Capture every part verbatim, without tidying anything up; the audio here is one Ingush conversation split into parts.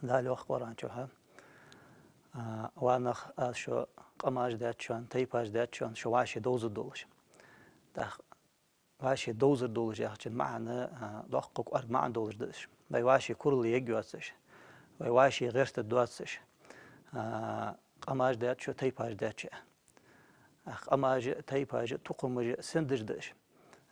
Дала йоах Къуръан чу: «А, ва нах, аз шо къамаш даьд шоана, тайпаш даьд шоана, шо вӀаший довзаргдолаш». ТӀаккха вӀаший довзаргдолаш яхачун маӀан, а, доккха кӀоарга маӀан долаш да из. Вай вӀаший курал ергйоацаш, вай вӀаший гӀертаргдоацаш, а, къамаш даьд шо, тайпаш даьд шо. А, къамаш а, тайпаш а, тукхамаш а сендаж да уж.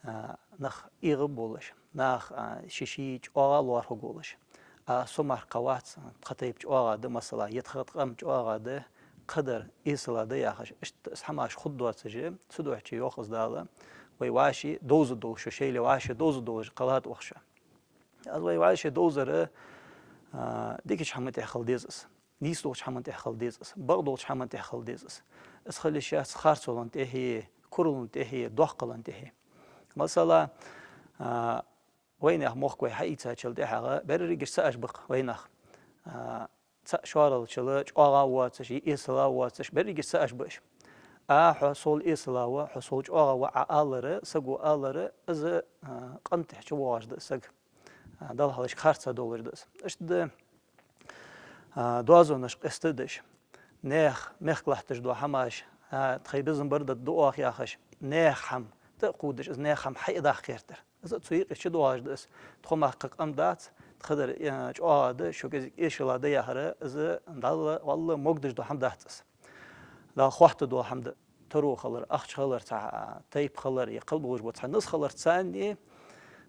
А, нах эгӀа болаш, нах, а, ший-ший чӀоагӀа лоархӀаргволаш. А, со мара кхы вац, тха тайпа чӀоагӀа да, масала, е тха къам чӀоагӀа да, кхыдар эсала да яхаш, иштта из хӀамаш хургдоацаш, цудухьа йоах из Дала, вай вӀаший довзаргдолаш, шо шоайла вӀаший довзаргдолаш кхеллад оаха шо. Из вай вӀаший довзар, а, дикача хӀаман тӀа хила деза из. Нийса долча хӀаман тӀа хила деза из, бакъ долча хӀаман тӀа хила деза из. Из хила йиш яц харцонна тӀехье, курална тӀехье, доккхална тӀехье. Масала, а, вайнаьха мохк вай хьаийцачул тӀехьагӀа берригаш цаӀаш ба-кх вайнах. А, цаӀ шоаралчул чӀоагӀа воацаш, е эсала воацаш, берригаш цаӀаш ба уж. А, хьо сол эсала ва, хьо сол чӀоагӀа ва Ӏа алар, саго алар, из, а, къинтӀера чувоагӀаш да из саг. А, Далла хьалхашка харца долаш да из. Иштта да, а, доазонаш къестадеш, наьха мехка латташ дола хӀамаш, а, тхоай безам бар да оаха яхаш, наьха хӀама тӀа а кхувдаш, из наьха хӀама хьаэдаккха гӀертар. Из цу юкъе чудоагӀаш да из. Тхо мара кхы къам дац, тхыдар, а, чӀоагӀа да, шо кӀезига эшала да яхар, из Далла, валла, могадеш дола хӀама дац из. Дала хоаттадола хӀама да. Таро хилар, ахча хилар, цхьа тайпа хилар, е кхыболаш бола цхьа низ хилар царна,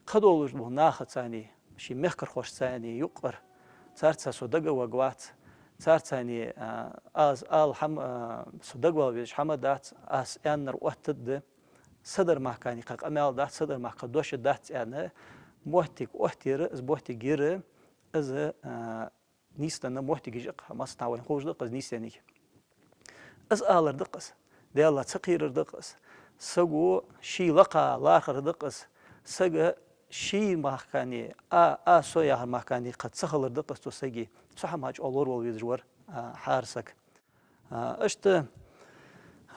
кхыдолаш бола наха царна, ший мехкархошца юкъара, царца со дагаваргвац, царца, а, аз ала хӀама, а, со дагавала везаш хӀама дац, аз аьннар оттаргда, са дар мара кхы къамаьл дац, са дар мара кхы дош дац аьнна, моттиг оттаяр, из моттиг яр, из, а, нийсденна моттигаш я-кх, массанахьа вайна ховш да-кх из нийсденнар. Из алар да-кх из, Даьлах ца кхерар да-кх из, саго ший лакха лархӀар да-кх из, сага ший мара кхы, а, а, со яхар мара кхы ца хилар да-кх из цу сага. Цу хӀаман чӀоагӀа лоравала везаш вар, а, хӀара саг. А, иштта,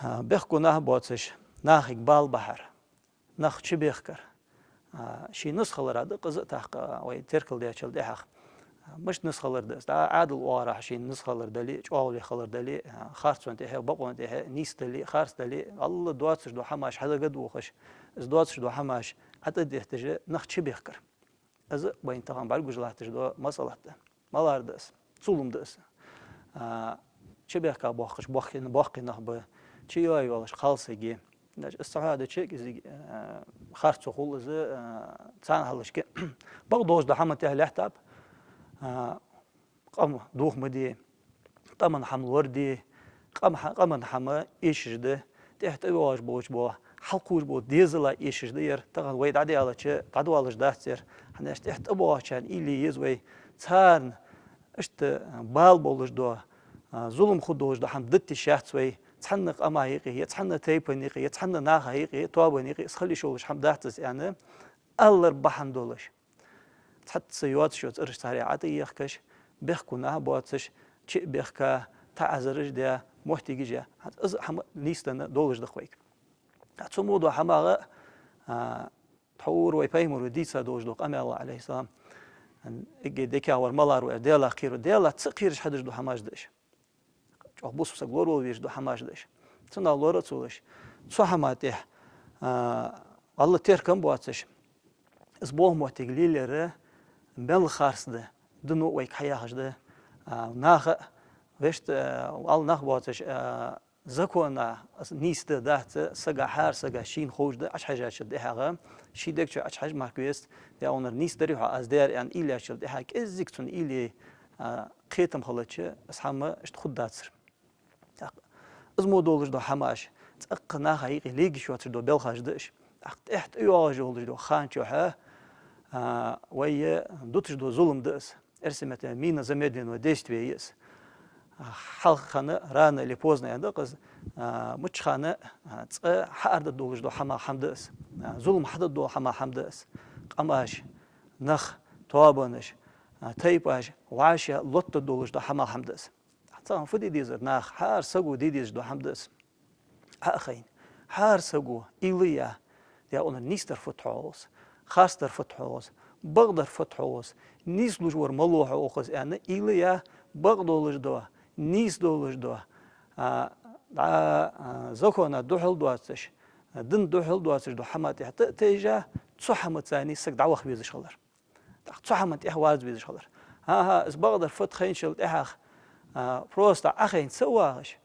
а, бехк боацаш, нахага бала бахьар, нах чубехкар. А, ший низ хилара да-кх из тӀаккха вай теркалдечул тӀехьагӀа. А, мишта низ хилар да из? ДӀа Ӏаьдала оагӀорахьа ший низ хилар дале, чӀоагӀал хилар дале, а, харцонна тӀехье, бакъонна тӀехье, нийса дале, харц дале, валла доацаш дола хӀамаш хьадагадохаш, из доацаш дола хӀамаш ӀотӀадетташ, нах чубехкар. Из вайна тахан бӀаргагуш латташ дола масала да. Малар да из? Зулам да из. А, чубехка боахкаш боккхий, боккхий нах ба, чуйоайолаш кхалсаг я. Значит, из цхьа хӀама да чу, из, а, харцо хул из, а, царна хьалхашка. Бакъдолаш дола хӀама тӀехьа лаьттаб, а, къам дохаде, къаман хӀама лораде, къам хӀа-, къаман хӀама эшаш да, тӀехьа тӀавоагӀаш болча бола, хьалкхувш бола дезала эшаш да ер. Тахан вай дӀадаьлча, дӀадоалаш дац ер. ХӀана аьлча тӀехьа тӀабоагӀачарна уйла е еза вай. Царна иштта бала болаш дола, а, зулам хургдолаш дола хӀама дита йиш яц вай. Цхьанна къама юкъе, е цхьанна тайпан юкъе, е цхьанна наха юкъе, тоабан юкъе из хила йиш йолаш хӀама дац из аьнна, алар бахьан долаш. Цхьацца йоацаш йола цӀераш царех ӀотӀаехкаш, бехк боацаш, чу а бехка, таӀазараш а даь, моттигаш а яь. ХӀанз из хӀама нийсденна долаш да-кх вайга. Цу мо дола хӀамах, а, тхьовра вай пайхамара дийца долаш дола къамаьл, Ӏалайхи салам, эггара дикагӀвар малар ва аьлча, Даьлах кхеро, Даьлах ца кхераш хьадеш дола хӀамаш да уж. ЧӀоагӀа бусалба саг лоравала везаш дола хӀамаш да уж. Цунах лора ца луш, цу хӀаман тӀехьа, а, валла теркам боацаш, из болх моттиг лелаяр мел харц да, дин а вайга хьаяхаш да, а, наха, вешта, а, валла нах боацаш, а, закона из нийса да, дац, сага, хӀара сага шийна ховш да, Ӏочухьежачул тӀехьагӀа, ший дег чу Ӏочухьажа мара веза, е унар нийса дарий хьо аз даьр аьнна уйла яьчул тӀехьагӀа, кӀеззига цунна уйла е, а, кхетам хилча, из хӀама иштта хургдацар. ТӀаккха из мо долаш дола хӀамаш, цӀаккха наха юкъе лега йиш йоацаш дола белхаш да уж. ТӀаккха тӀехьа тӀайоагӀаш йолаш йолча хана чухь, а, вай дуташ дола зулам да из. Эрсий меттала мина замедленного действия я из. А, хьалха хана, рано или поздно аьнна да-кх из, а, мучча хана, а, цкъа хьааргда долаш дола хӀама, хӀама да из. А, зулам хьадаргдола хӀама, хӀама да из. Къамаш, нах, тоабанаш, а, тайпаш вӀаши лоттаргдолаш дола хӀама, хӀама да из. Цхьан фу де дезар наха, хӀара саго де дезаш дола хӀама да из. Ӏа а хайна, хӀара саго уйла е, е унар нийсдар фуд хьогӀ из, харцдар фуд хьогӀ из, Бакъдар фуд хьогӀ из, нийслуш вар малав хьогӀ из аьнна, уйла е, бакъдолаш дола, нийсдолаш дола, а, дӀа, а, закона духьал доацаш, дина духьал доацаш дола хӀама тӀехьа тӀа а тайжа, цу хӀамаца саг дӀаваха везаш хилар. ТӀаккха цу хӀаман тӀехьа ваза везаш хилар. ХӀа-хӀа, из бакъдар фуд хайначул тӀехьагӀа, а, просто Ӏохайна ца вагӀаш,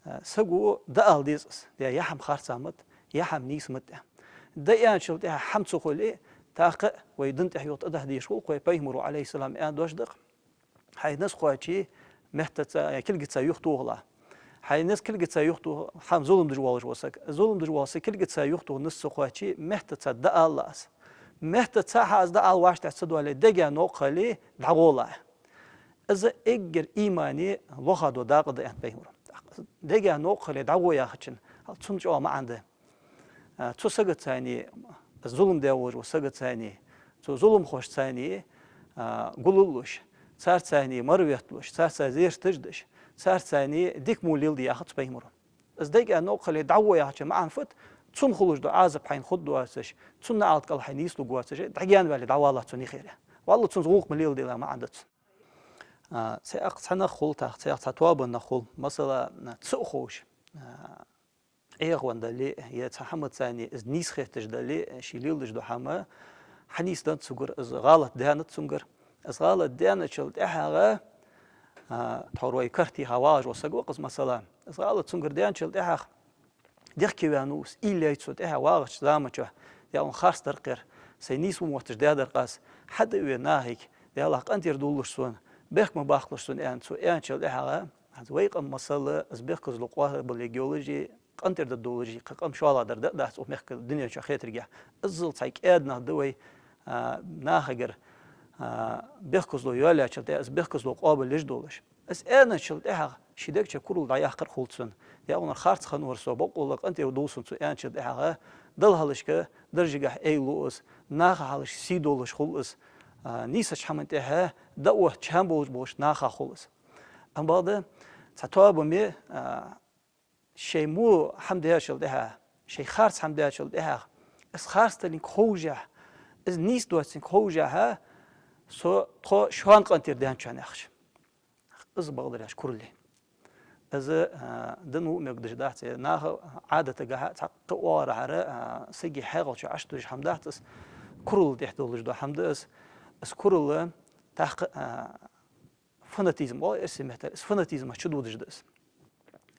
а, саго дӀаала деза из, е хӀама харц ма да, е хӀама нийса ма да. ДӀааьнначул тӀехьагӀа хӀама ца хуле, тӀаккха вай дина тӀехьа юха тӀадахьа дезаш хул, вай пайхамара, Ӏалайхи ссалам, аьнна дош да-кх: хьай низ кхоаче, меттаца, е кулгаца юхатохалахь. Хьай низ кулгаца юхатоха, хӀама зулам деш волаш вола саг. Зулам деш вола саг кулгаца юхатоха, низ ца кхоаче, меттаца дӀаалалахь из. Меттаца хьа из дӀаала вӀаштӀехьа ца доале, дега новкъа хиле, дӀагӀолахь. Из эггара имане лоха дола дакъа да, аьннад пайхамара. Дега новкъа хиле дӀагӀо яхачун, хьал цун чӀоагӀа маӀан да. А, цу сагаца, зулам даь волаш волча сагаца, цу зуламхошца, а, гуллуш, царца марветталуш, царца зерат деш, царца дика мо леладе яхац пайхамара. Из дега новкъа хиле дӀагӀо яхачун маӀан фуд, цунна хулаш дола Ӏазап хьайна хургдоацаш, цун наӀалт кӀал хьайна нийслургвоацаш, дӀагаьна ваьле дӀавалалахь цунна, яхар. ВаллахӀи, цунца гӀулакх ма леладелахь маӀан да цун. А, цхьа, цхьа нах хул тӀаккха, цхьа, цхьа тоаба нах хул, масала, цаӀ ховш, а, Ӏехавенна дале, е цхьа хӀамаца из нийса хеташ дале, ше леладеш дола хӀама хьанийсденнад цунгара, из гӀалат даьннад цунгара. Из гӀалат даьнначул тӀехьагӀа, а, тхьовра вай карта хьа вагӀаш вола саг ва-кх из, масала. Из гӀалат цунгара даьнначул тӀехьагӀа дехке ваьннав из, уйла яьй цо тӀехьа вагӀача заман чухь, дӀа укхун харц дар-кх ер, сай нийса ма мотташ даьдар-кх аз, хьатӀавена нахага, Даьлах, къинтӀера довлалаш сона, бехк ма баккхалаш сона, аьнна, цо аьнначул тӀехьагӀа, хӀанз вай къам, масала, из бехказло къоабалъергйолаш, къинтӀера дергдолаш кхы къам шоллагӀдар да а дац укх мехка, дунен чу хетаргахьа. Иззал цхьа кӀаьда нах да вай, а, нахагара, а, бехказло йоалаяьчул тӀехьа из бехказло къоабалъеш долаш. Из аьнначул тӀехьагӀа ший дег чу курал дӀаяьккхар хул цун. ДӀа укхунах харц хиннавар со, боккъала къинтӀера довл сона цо аьнначул тӀехьагӀа, Далла хьалхашка даржагахьа эйлу из, наха хьалхашка сий долаш хул из, а, нийсача хӀаман тӀехьа дӀаотта чам болаш болаш наха хул из. Амма бакъда, цхьа тоаба ма, а, шоай во хӀама даьчул тӀехьагӀа, шоай харц хӀама даьчул тӀехьагӀа, из харц далга ховшшехь, из нийса доацилга ховшшехь, со тхо шоана къинтӀера даьнначоа яхаш. Из бакъдар аьлча курал я. Из, а, дина во мегаш дац, е наха Ӏадатагахьа цхьаккха оагӀорахьара, а, сага хьаькъал чу Ӏочудужаш хӀама дац из, курал тӀехь долаш дола хӀама да из. Из курал тӀаккха, а, фанатизм оал эрсий меттала, из фанатизмах чудодаш да из.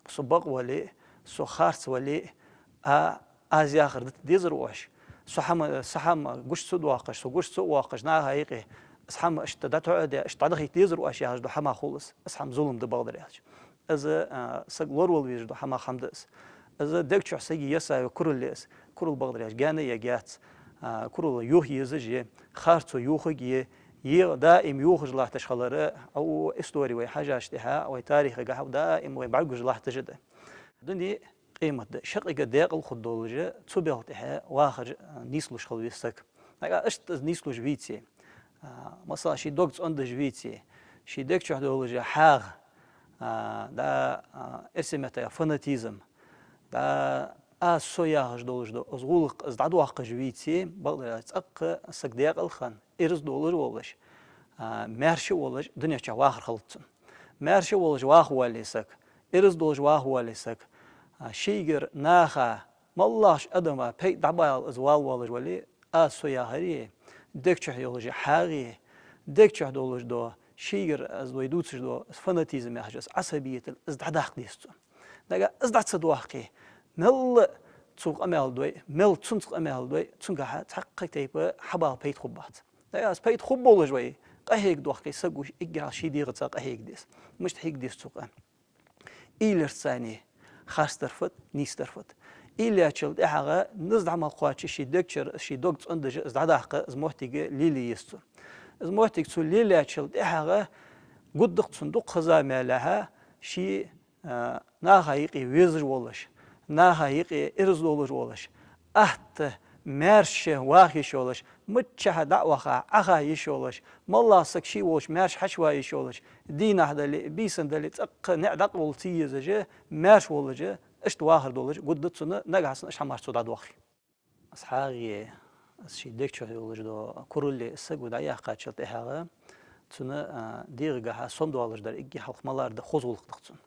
Со бакъ вале, со харц вале, а, аз яхар дита дезар оаш. Со хӀама, са хӀама гуча ца доаккхаш, со гуча ца воаккхаш, наха юкъе из хӀама иштта дӀатоӀадаь, иштта дӀадахийта дезар оаш яхаш дола хӀама хул из. Из хӀама зулам да, бакъдар аьлча. Из, а, саг лоравала везаш дола хӀама, хӀама да из. Из дег чу сага йисаяь курал я из. Курал, бакъдар аьлча, гаьна ергьяц. А, курал юха езаш я, харцо юхаргья, е даим юхаш латташ хилар, а, у истори вай хьажача тӀехьа, вай тарихагахьа даим вай бӀаргагуш латташ да. Дуне, къематди шаккхе даькъала хургдолаш, цу белха тӀехьа вахар, а, нийслуш хила веза саг. Нагахь иштта из нийслуш веце, а, масала, ший дог цӀендеш веце, ший дег чу долаш хьагӀ, а, дӀа, а, эрсий меттала фанатизм, дӀа аз, со яхаш долаш дола из гӀулакх из дӀадоаккхаш веце, бакъдар аьлча, цӀаккха саг даькъала хинна, ираз долаш волаш, а, маьрша волаш дунен чу вахар хилац цун. Маьрша волаш ваха воалле саг, ираз долаш ваха воалле саг, а, шийгара наха, моллагӀча адама пайда дӀабала из вала воаллаш вале, аз, со яхари, дег чу йолаш хьагӀи, дег чу долаш дола, шийгара из вай дувцаш дола фанатизм яхаш, из Ӏасабият, из дӀадаккха деза цун. Нагахь из дӀа ца доаккхе, мел цо къамаьл дой, мел цунца къамаьл дой, цунгахьа цхьаккха тайпа хьабала пайда хургбац. Нагахь из пайда хургболаш вале, къахьега доаккхе, саг уж эггара хьалха ший дегӀаца къахьега деза. Мишта хьега деза цо къа? Уйларца, харцдар фуд, нийсдар фуд. Уйла яьчул тӀехьагӀа низ дӀа мел кхоаче, ший дег чура, ший дог цӀендеш из дӀадаккха, из моттиг лелае еза цо. Из моттиг цо лелаяьчул тӀехьагӀа гургда-кх цунна дукха ха-зама ялалехьа, ше, а, наха юкъе везаш волаш, наха юкъе ираз долаш волаш, атта маьрша ваха йиш йолаш, миччахьа дӀа а ваха, Ӏаха йиш йолаш, моллагӀа саг ше волча маьрша хьачува йиш йолаш, дийнахьа дале, бийсанна дале, цӀаккха ниӀ дӀакъовла ца езаш, маьрша волаш, иштта вахар долаш гургда цунна, нагахьа санна иштта хӀамаш цо дӀадоаккхе. Из хьагӀ е, Из ший дег чу йолаш дола куралле из саго дӀаяьккхачул тӀехьагӀа, цун, а, дегӀагахьа сомадоалаш дар эггара хьалха малар да, хоза гӀулакх да-кх цун.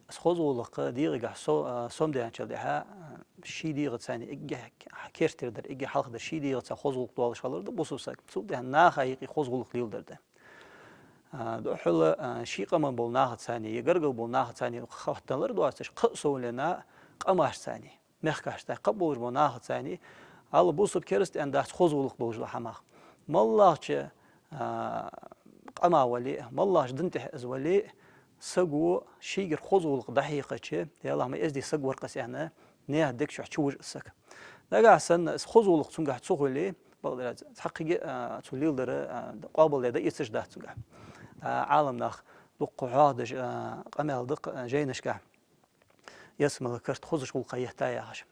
Из хоза гӀулакх дегӀагахьа со-, а, сомадаьнначул тӀехьагӀа, а, ший дегӀаца эггара керттера дар, эггара хьалха дар ший дегӀаца хоза гӀулакх доалаш хилар да бусалба саг. Цул тӀехьагӀа наха юкъе хоза гӀулакх леладар да. А, духхьал, а, ший къаман бола нахаца, е гаргара бола нахаца хоттадалар доацаш, кхы а совнагӀа къамашца, мехкашца, кхы а болаш бола нахаца, ала бусалба, кераста аьнна дац, хоза гӀулакх долаш дола хӀамах. МаллагӀча, а, къамах вале а, маллагӀча дина тӀа из вале а, саго шийгара хоза гӀулакх дӀахьекхача, Даьлах ма эздий саг вар-кх из аьнна, наьха дег чу чувижа из саг. Нагахьа санна из хоза гӀулакх цунгахьа ца хуле, бакъдар, цхьаккха а, а, цо леладар, а, къоабалдаь дӀаэцаш дац цунгахьа. А, Ӏаламнаха дукха хьоахадеш, а, къамаьл да-кх, а, жайнашка. Ялсмален карт хозача гӀулакха етта яхаш.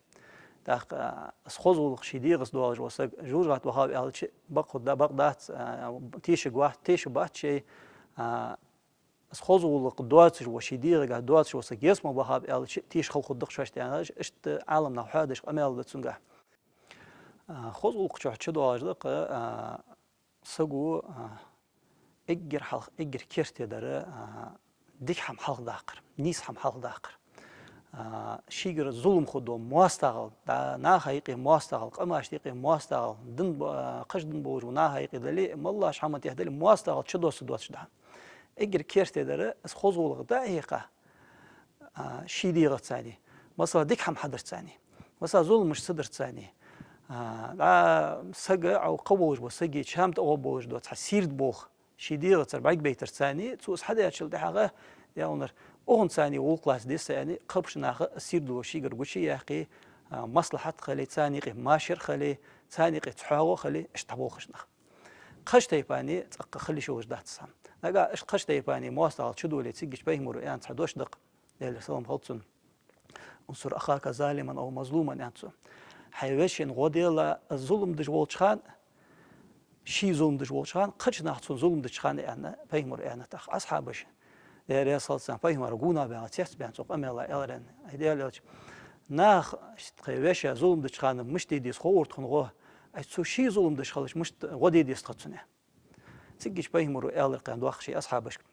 ТӀаккха, а, из хоза гӀулакх ший дегӀаца доалаш вола саг жожагӀате вахав аьлча, бакъ да-, бакъ дац, а, тешаргвац, тешаргбац шоай, а, из хоза гӀулакх доацаш вола, ший дегӀагахьа доацаш вола саг ялсмале вахав аьлча, тешар хала хургда-кх шоашта аьнна, иштта Ӏаламнаха хьоахадеш къамаьл да цунгахьа. А, хоза гӀулакх чу чудоалаш да-кх, а, саго, а, эггара хьалха, эггара керттера дар, а, дика хӀама хьалхадаккхар, нийса хӀама хьалхадаккхар. А, шийгара зулам хургдола моастагӀал, да, наха юкъе моастагӀал, къамашта юкъе моастагӀал, дин бо-, а, кхыча дина болаш бола наха юкъе дале а, маллагӀча хӀаман тӀа дале а, моастагӀал чудоссаргдоацаш да. Эггара керттера дар из хоза гӀулакх дӀа а хьекха, а, ший дегӀаца, масала, дика хӀама хьадарца, масала, зуламаш ца дарца, а, дӀа сага, Ӏо кхы болаш бола сага чам тӀа гӀо болаш дола цхьа сийрда болх ший дегӀацара бӀаргабайтарца, цо из хьадаьчул тӀехьагӀа, Даьла мукъалахь, укхунца гӀулакх лаца деза са аьнна, кхыбарча наха из сийрдало шийгара гучаяьккхе, а, маслахьат хиле, царна юкъе машар хиле, царна юкъе цхьоагӀо хиле, иштта болхаш нах. Кхыча тайпане цӀаккха хила йиш йолаш дац из хӀама. Нагахьа иштта кхыча тайпане моастагӀал чудоле, цигача пайхамаро аьнна цхьа дош да-кх, Даьлера салам хилда цунна, «انصر أخاك ظالما أو مظلوما», аьннад цо. Хьай вешийна гӀо делахь, зулам деш волча хана, ший зулам деш волча хана, кхыча наха цунна зулам деча хана, аьнна, пайхамаро аьннад. ТӀаккха асхьабаша, Даьла раьза хилва царна, пайхамара гонахьа баьнна, цецбаьнна цо къамаьл: «Аьлар аьнна, ай Даьла элча, наха, шоай вешийна зулам деча хана мишта де деза ховр тхона гӀо, ай цо ший зулам деш хилча мишта гӀо де деза тха цунна?» Цигача пайхамаро аьлар-кх аьнна дувц ший асхьабашка,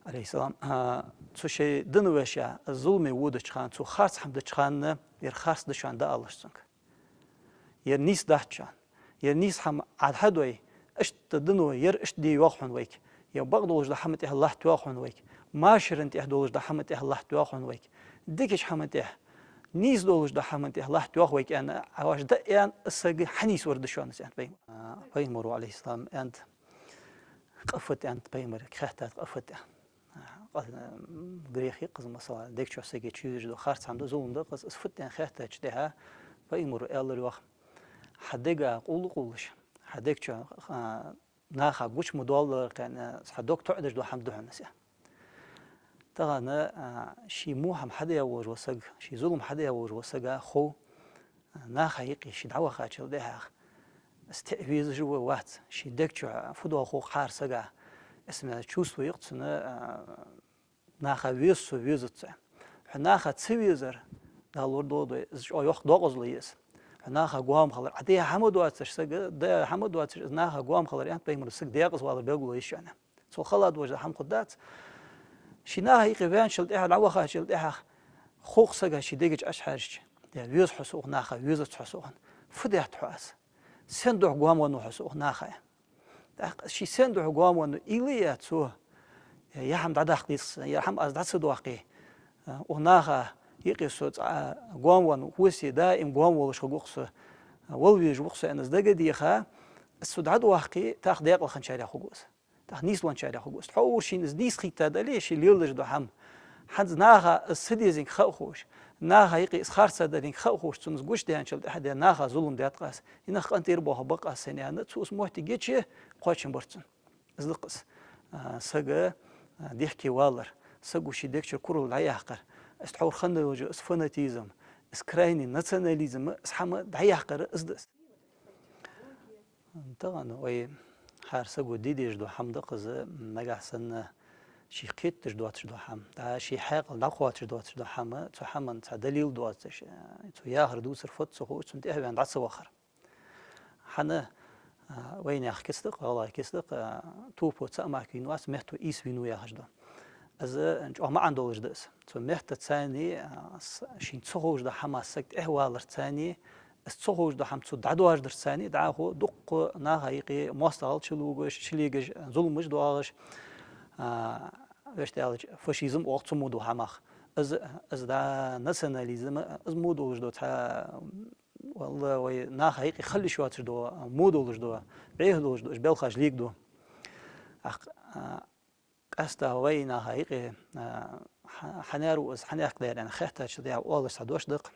Ӏалайхи салам, а, цу шоай дина вешийна зуламе водача хана, цо харц хӀама деча хана, ер харц да шоана, дӀаалалаш цунга. Ер нийса дац шоана. Ер нийса хӀама Ӏа хьадой, иштта дина, ер иштта де йоагӀа хьона вайга, ер бакъдолаш дола хӀаман тӀа латта йоагӀа хьона вайга, машаран тӀа долаш дола хӀаман тӀа латта йоагӀа хьона вайга, дикача хӀаман тӀа, нийса долаш дола хӀаман тӀа латта йоагӀа вайга, аьнна, Ӏа ваш да аьнна, сага хьанийсвар да шоана из, аьннад пайхамаро. А, пайхамаро, Ӏалайхи салам, аьннад, къа фуд, аьннад пайхамарга, хаьттад, къа фуд, аьнна. Къа-, грех я-кх из, масала, дег чу сага чувижаш дола харц хӀама да, зулам да-кх из, из фуд, аьнна хаьттачул тӀехьагӀа пайхамаро аьлар йоах: «Хьа дега къувл а къувлаш, хьа дег чу, а, наха гуча ма доаллара аьнна, цхьа дог тоӀадеш дола хӀама да хьона из». Тахан, а, ший во хӀама хьадаь волаш вола саг, ший зулам хьадаь волаш вола сага хов, наха юкъе ше дӀавахачул тӀехьагӀа, из тӀа везаш а вац, ший дег чу фу дола хов-кх хӀара сага, из ма чувствуй-кх цунна, а, наха веза со, везац со. Хьо наха ца везар, Дала лорадолда вай, из чӀоагӀа йоккха декъазло я из. Хьо наха гоама хилар, Ӏа даь хӀама доацаш, сага даь хӀама доацаш, из наха гоама хилар, аьннад пайхамаро, сага декъаза валар белгало я из шоана. Цул хала дола хӀама хургдац. Ше наха юкъе ваьнначул тӀехьагӀа, дӀавахачул тӀехьагӀа, хов-кх сага ший дег чу Ӏочухьежача: «Даьра, веза хьо сона, наха, везац хьо сона. Фу даьд хьо аз? Сен духьа гоама веннав хьо сона, наха?» ТӀаккха ше сен духьа гоама веннав уйла а яь цо, ер хӀама дӀадаккха деза-кх са, ер хӀама аз дӀа ца доаккхе, укх наха юкъе со цкъа гоама веннав, хӀаьта даим гоама волаш хургва-кх со, вала везаш ва-кх со, аьнна, из дага а деха, из цо дӀадоаккхе, тӀаккха декъала хинначарех хургва из. ТӀаккха нийсвенначарех хургва из. Тхьовра шийна из нийса хийтта дале, ше леладеш дола хӀама, хӀанз наха из ца дезанга ха а ховш, наха юкъе из харц даранга ха а ховш, цунна из гучадаьнначул тӀехьагӀа, даьра, наха зулам даьд аз, ер нах къинтӀера боахаргба-кх аз сайна, аьнна, цо из моттиг еча, кхоачам бар цунна. Из да-кх из, а, сага, а, дехке валар, саго ший дег чура куралла дӀаяккхар, из тхьовра хинна йолаш йола из фанатизм, из крайний национализм, из хӀама дӀаяккхар, из да из. Тахан вай хӀара саго де дезаш дола хӀама да-кх из, нагахьа санна ше кхетадеш доацаш дола хӀама, дӀа ше хьаькъал дӀакхоачаш доацаш дола хӀама, цу хӀаман цхьа далил доацаш, цо яхар-дувцар фуд ца ховш, цунна тӀехьаваьнна дӀа ца вахар. ХӀана, а, вайнаьха кица да-кх, гӀалгӀай кица да-кх, а, тофо цаӀ мара вийнавац, метто ийс вийнав яхаш да. Из чӀоагӀа маӀан долаш да из. Цу меттаца царна, а, с-, шийна ца ховш дола хӀама саг тӀехваларца царна, из ца ховш дола хӀама цо дӀадоажадарца царна, дӀахо дукха наха юкъе моастагӀал чулоагаш, чулегаш, зуламаш доагӀаш, а, вешта аьлча, фашизм оал цу мо долча хӀамах. Из, из да национализм, из мо долаш да цхьа, валла, вай наха юкъе хила йиш йоацаш да, мо долаш да, бӀеха долаш да, уж белхаш лийга да. ТӀаккха, а, къаьстта вай наха юкъе, а, хьа-, хьанар ва из, хьанехк дар аьнна хеттача, дӀа оалаш цхьа дош да-кх.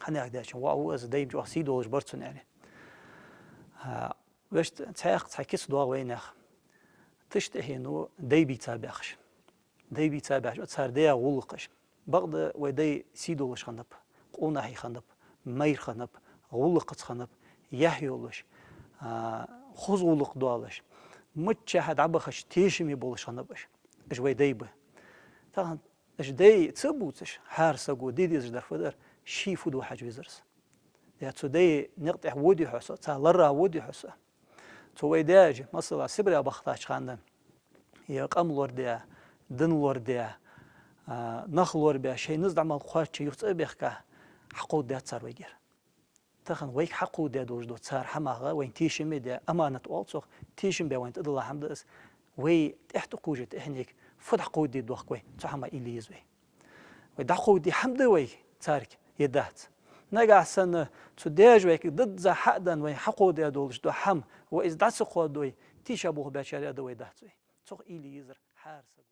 Хьанехк даьчун воӀ ва из, дай-м чӀоагӀа сий долаш бар цун аьнна. А, вешта цхьаькха цхьа кица доагӀа вайнаьха. Тиша тӀехьено дай бийца баьхаш. Дай бийца баьхаш, цар даь гӀулакхаш. Бакъда вай дай сий долаш хиннаб, къонахий хиннаб, майра хиннаб, гӀулакхаца хиннаб, яхь йолаш, а, хоза гӀулакх долаш, миччахьа дӀабахача тешаме болаш хиннаб уж. Уж вай дай ба. Тахан уж дай ца бувцаш, хӀара саго де дезаш дар фу дар, ше фу ду хьажа везар из. Е цу дай никъ тӀа водий хьо со, цар ларра водий хьо со. Цу вай даьша, масала, Сибре бахийтача хана, е къам лорадаь, дин лорадаь, а, нах лорабаь, шоай низ дӀа мел кхоачача юха цӀа а бехка, хьакховдадаьд цар вайгара. Тахан вайга хьакховдадаь долаш да цар хӀамах вайна тешам бе, аманат оал цох, тешам бе вайна тӀадилла хӀама да из. Вай тӀехьа тӀакхувш тӀехьенга фу дӀакховдадергда вай, цу хӀамах уйла е еза вай. Вай дӀакховдаде хӀама да вайга царга е дац? Нагахьа санна цу даьша вайга дизза хьа а денна, вайна хьакховдадаь долаш дола хӀама, вай из дӀа ца кховдадой, тийша болх баьчарех а да вай, дац вай? Цох уйла е езар хӀара саго.